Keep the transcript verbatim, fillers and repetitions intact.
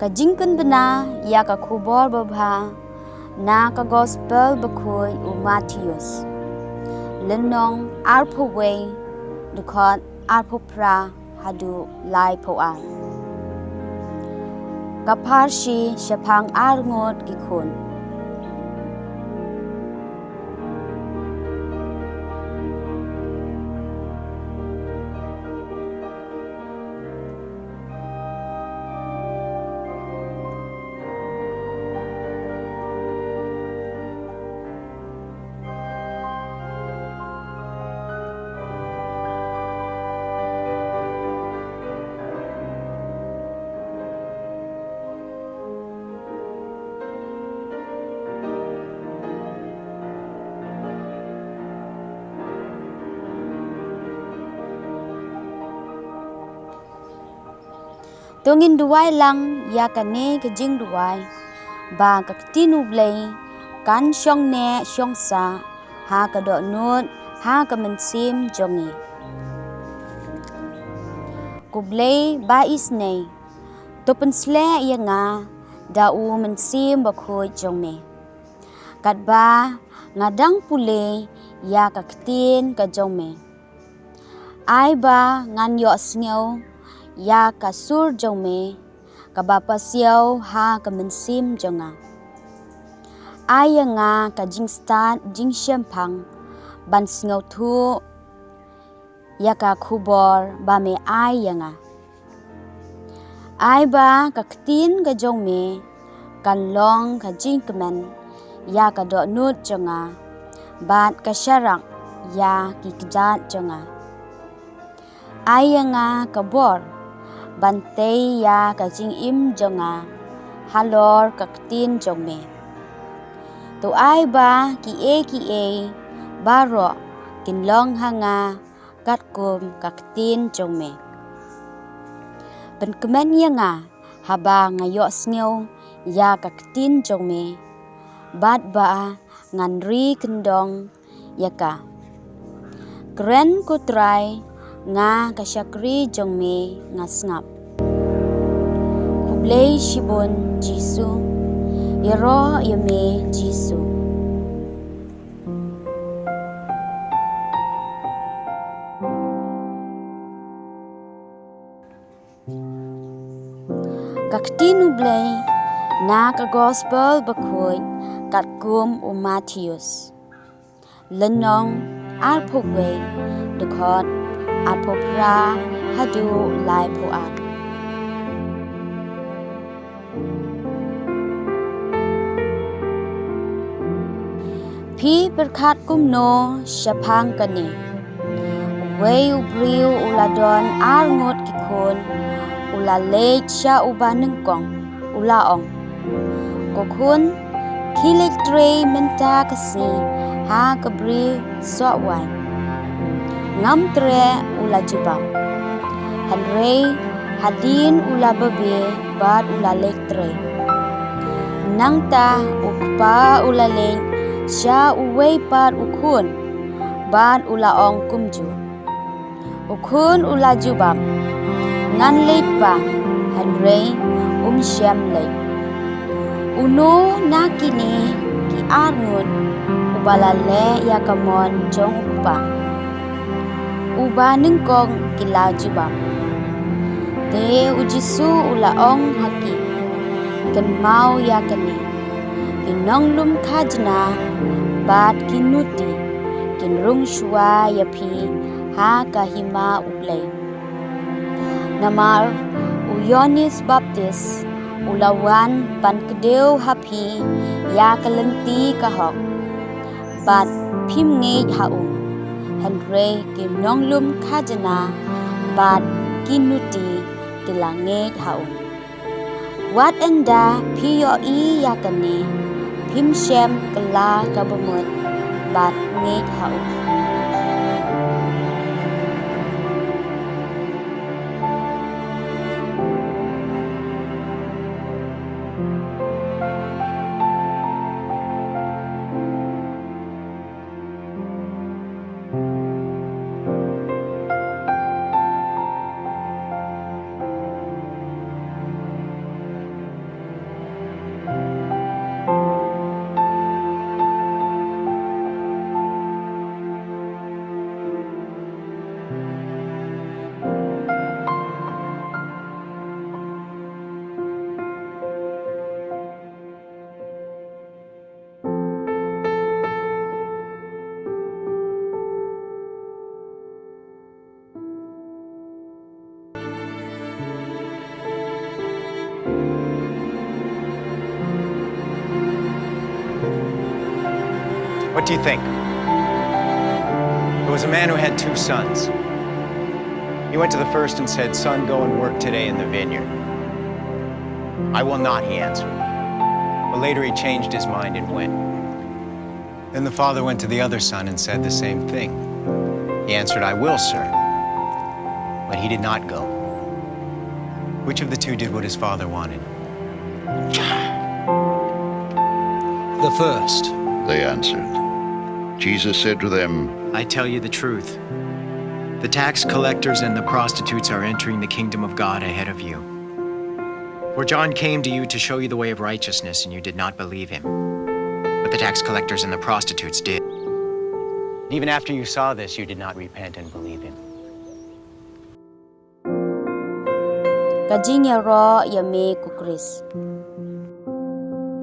Ka jingpynbna ïa ka khubor babha na ka Gospel bakhuid u Mathaios. Lynnong arphew wei, dkhot arphew phra haduh laiphew ar. Ka pharshi shaphang arngut ki khun. To ngin duwai lang ïa kane ka jingduwai, ba ka ktien U Blei kan shong neh shong sah ha ka dohnud ha ka mynsiem jong ngi. Ko Blei ba isynei, to pynsleh ïa nga da u Mynsiem Bakhuid jong me, katba nga dang pule ïa ka ktien ka jong me. Ai ba ngan ïohsngew ïa ka sur jong me, kaba pasiaw ha ka mynsiem jong nga. Ai ïa nga ka jingstad jingshemphang ban sngewthuh ïa ka khubor ba me ai ïa nga. Ai ba ka ktien ka jong me kan long ka jingkmen ïa ka dohnud jong nga, bad ka sharak ïa ki kjat jong nga. Ai ïa nga ka bor ban tei ïa ka jingim jong nga halor ka ktien jong me. To ai ba kiei kiei baroh kin long ha nga katkum ka ktien jong me. Pynkmen ïa nga haba nga ïohsngew ïa ka ktien jong me, bad ba ngan ri kyndong ïa ka. Kren ko Trai, nga ka shakri jong me nga sngap. Khublei shibun Jisu, ïaroh ïa me Jisu. Ka ktien U Blei na ka Gospel bakhuid katkum u Mathaios. Lynnong arphew wei, dkhot arphew phra haduh laiphew ar. Phi pyrkhat kumno shaphang kane? Uwei u briew u la don ar ngut ki khun, u la leit sha uba nyngkong, u la ong, "Ko khun, khie leit trei mynta ka sngi ha ka bri soh waiñ." "Ngam treh," u la jubab. Hynrei hadien u la babe bad u la leit trei. Nangta u kpa u la leit sha uwei pat u khun bad u la ong kumjuh. U khun u la jubab, "Ngan leit pat," hynrei um shym leit. Uno na kine ki ar ngut uba la leh ïa ka mon jong u kpa? Uba nyngkong, ki la jubab. Te U Jisu u la ong ha ki, "Kynmaw ïa kane, ki nonglum khajna bad ki nuti kin rung shuwa ïa phi ha ka hima U Blei. Namar u Ïoannis Baptis u la wan ban kdew ha phi ïa ka lynti ka hok, bad phim ngeit ha u, hynrei ki nonglum khajna bad ki nuti ki la ngeit ha u. Wat ynda phi ïohi ïa kane, phim shym kylla ka bamut bad ngeit ha u." What do you think? There was a man who had two sons. He went to the first and said, "Son, go and work today in the vineyard." "I will not," he answered. But later he changed his mind and went. Then the father went to the other son and said the same thing. He answered, "I will, sir." But he did not go. Which of the two did what his father wanted? The first. They answered. Jesus said to them, I tell you the truth. The tax collectors and the prostitutes are entering the kingdom of God ahead of you. For John came to you to show you the way of righteousness, and you did not believe him. But the tax collectors and the prostitutes did. Even after you saw this, you did not repent and believe him. Ka jingïaroh ïa me ko Khrist.